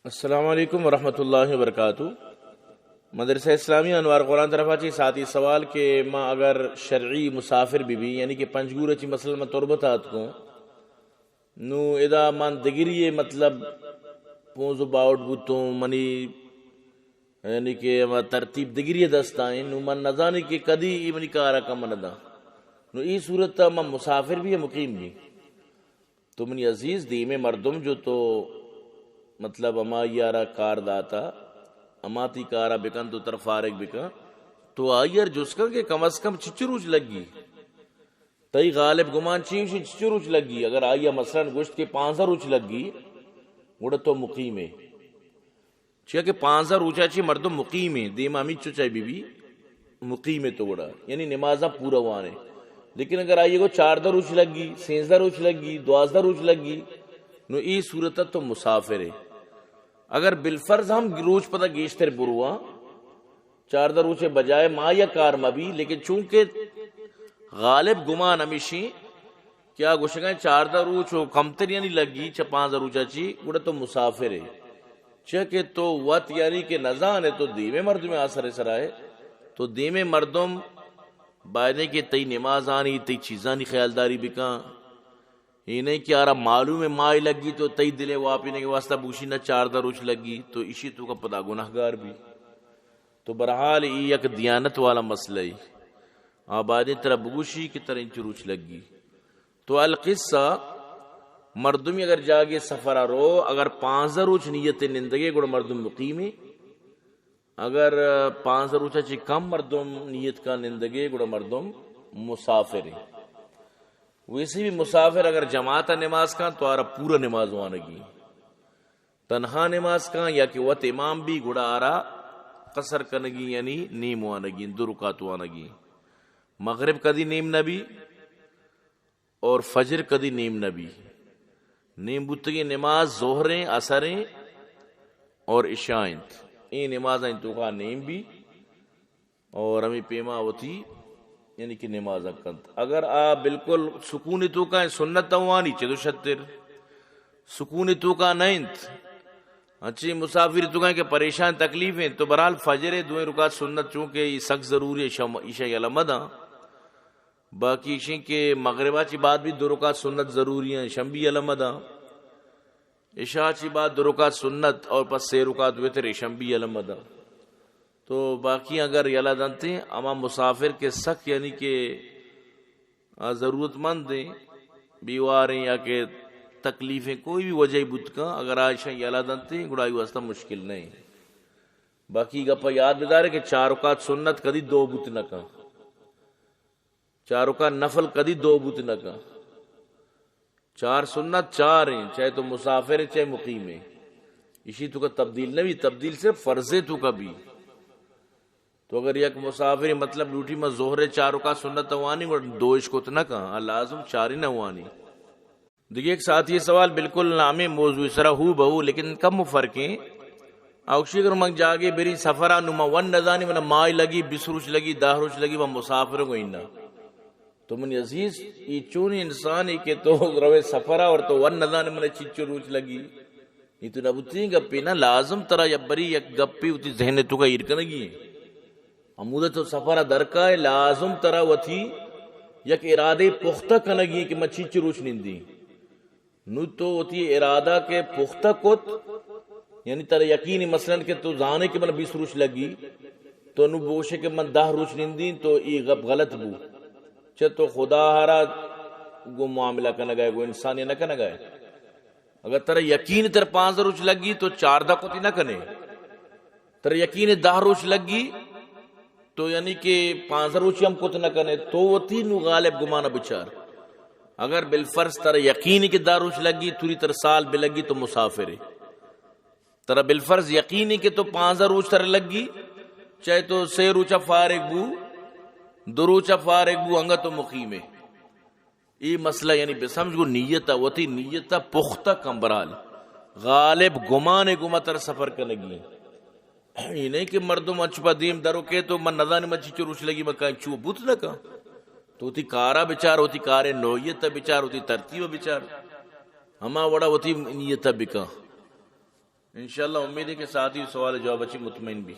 السلام علیکم ورحمۃ اللہ وبرکاتہ۔ مدرسہ اسلامی انوار قرآن طرفا چی ساتھی سوال کہ ما اگر شرعی مسافر بہ بی، یعنی کہ پنجگور چی مثلاً ما تربت آتکوں، نو ادا من دگری مطلب پونز و باوٹ بوتوں، منی یعنی کہ ہما ترتیب دگری دستائیں، نو من نزانی کہ کدی ای منی کارا کم ندا۔ نو ای صورت من مسافر بی یا مقیم بی؟ تو منی عزیز، دیمے مردم جو تو مطلب ہما یارا کار داتا، ہما تی کارا بکن، تو تر فارغ بکن، تو آئی ار جست کن کہ کم از کم چچو روچ لگی؟ تئی غالب گمان چی گوشی، چچو روچ لگی؟ اگر آئی ء مثلاً گوشت کہ پانزدہ روچ لگی، گڑا تو مقیم ئے۔ چیا کہ پانزدہ روچا چی مردم مقیم ئے، دیما ہمیچو چاہے بی بی، مقیم ئے تو گڑا، یعنی نمازاں پورا وانے۔ لیکن اگر آئی ء گو چاردہ روچ لگی، سینزدہ روچ لگی، دوازدہ روچ لگی، نو ای صورت تو مسافر ئے۔ اگر بالفرض ہم روچ پدا گیشتر برواں، چاردہ روچے بجائے ما یا کار مبی، لیکن چونکہ غالب گمان ہمیشی کہ آ گوشگا چاردہ روچ و کمتر یعنی لگی چہ پانزدہ روچا چی، گڑا تو مسافر ئے۔ چہ کہ تو وت یعنی کہ نزان ئے، تو دیمے مردم آسر سرا ئے، تو دیمے مردم بایدیں کہ تئی نمازانی، تئی چیزانی خیالداری بکن۔ اے نہیں کہ آرا معلوم ئے ماہی لگی تو تئی دل ء واپینگ ء واسطہ بگوشی نہ چاردہ روچ لگی، تو اشی تو کا پدا گناہگار بی۔ تو بہرحال ای یک دیانت والا مسئلہ ای۔ آ بایدیں ترا بگوشی کہ ترا انچو روچ لگی۔ تو القصہ مردمی اگر جاگے سفر رو، اگر پانزدہ روچ نیت نندگے گڑا مردم مقیمی، اگر پانزدہ روچا چی کم مردم نیت کا نندگے گڑا مردم مسافر ئے۔ ویسی بھی مسافر اگر جماعت نماز کن تو آرا پورا نماز وانگی، تنہا نماز کن یا کہ وت امام بھی گڑا آرا قصر کنگی یعنی نیم وانگی، دو رکعت وانگی۔ مغرب کدی نیم نبی، اور فجر کدی نیم نہ بی۔ نیم بوتگیں نماز ظہریں، عصریں اور عشاء انت۔ اے نمازاں توکا نیم بی اور ہمیں پیما وتی یعنی کہ نماز کنت۔ اگر آ بالکل سکون توکا سنت وانی چدو شتر، سکون توکا نہ انت، انچیں مسافر توکا کہ پریشان تکلیف انت، تو بہرحال فجر دوئیں رکعت سنت چونکہ یہ سک ضروری ہے، شم-، عشاء یلہ مداں۔ باقی ایشیں کہ مغربا چی بعد بھی دو رکعت سنت ضروری ہیں، شم بھی یلہ مداں۔ عشاء چی بعد دو رکعت سنت اور پس سے رکعت وتر، شم بھی یلہ مداں۔ تو باقی اگر یلہ دنتے، اما مسافر کے سک یعنی کہ آ ضرورت مند ہیں، بیوار ہیں یا کہ تکلیفیں کوئی بھی وجہ بوت کا، اگر آ ایشاں یلہ دنتے، گڑا آئی واسطہ مشکل نہیں۔ باقی گپا یاد بدارے کہ چار رکعت سنت کدی دو بوت نہ کا۔ چار رکعت نفل کدی دو بوت نہ کا۔ چار سنت چار ہیں، چاہے تو مسافر ہے، چاہے مقیم ہے۔ اسی تو کا تبدیل نہ بھی، تبدیل صرف فرض ہے تو کا بھی۔ تو اگر یک مسافر مطلب لوٹی میں ظہر چار رکعت سنت وانی، گڑا دوش کت نہ کا، لازم چاری نہ وانی۔ دیگه یک ساتھی سوال بالکل نامیں موضوع سرا ہو بہو، لیکن کم فرق ہیں۔ اوشی اگر من جاگے بری سفرا نو من ون نزانی، من ماہ لگی، بیس روچ لگی، دہ روچ لگی، من مسافر گوئینا۔ تو من عزیز، ای چون انسان ہے کہ تو روے سفرا اور تو ون نزانی من چچو روچ لگی؟ ای تو نبوتی گپی نا، لازم ترا یا بری یک گپی ہوتی ذہن تو کا ایر کنگی ہے۔ ہمودہ تو سفر درکا ہے، لازم ترا وتی یک ارادے پختہ کنگی کہ من چیچ روچ نندی۔ نو تو وتی ارادہ کے پختہ کت، یعنی ترا یقین مثلاً کہ تو زانے کہ من بیس روچ لگی، تو نو بوشے کہ من دہ روچ نندی، تو ای گپ غلط بو۔ چہ تو خدا ہرا گو معاملہ کنگا ہے، گو انسانی نہ کنگا ہے۔ اگر ترا یقین تر پانزدہ روچ لگی تو چاردہ کتی نہ کنے۔ ترا یقین دہ روچ لگی تو یعنی کہ پانزدہ روچ ہم کت نہ کنے، تو وتی نو غالب گمان بچار۔ اگر بالفرض ترا یقین کہ دہ روچ لگی، توری تر سال بلگی تو مسافر ہے۔ ترا بالفرض یقین کہ تو پانزدہ روچ تر لگی، چاہے تو سے روچا فارغ بو، دو روچا فارغ بو، انگا تو مقیم ہے۔ ای مسئلہ یعنی بسمجھ گو نیت ء، وتی نیت ء پختہ کن برال۔ غالب گمان ء گوما تر سفر کنگی۔ ای نہیں کہ مردم انچ پہ دیم درو کے تو من نزانی من چیچو روچ لگی من کائیں چو بوت نہ کن۔ تو وتی کارا بچار، وتی کارے نوعیت ء بچار، وتی ترتیب ء بچار۔ ہما وڑا وتی نیت ء بکن۔ انشاءاللہ امید ہے کہ ساتھی سوال جواب اچی مطمئن بی۔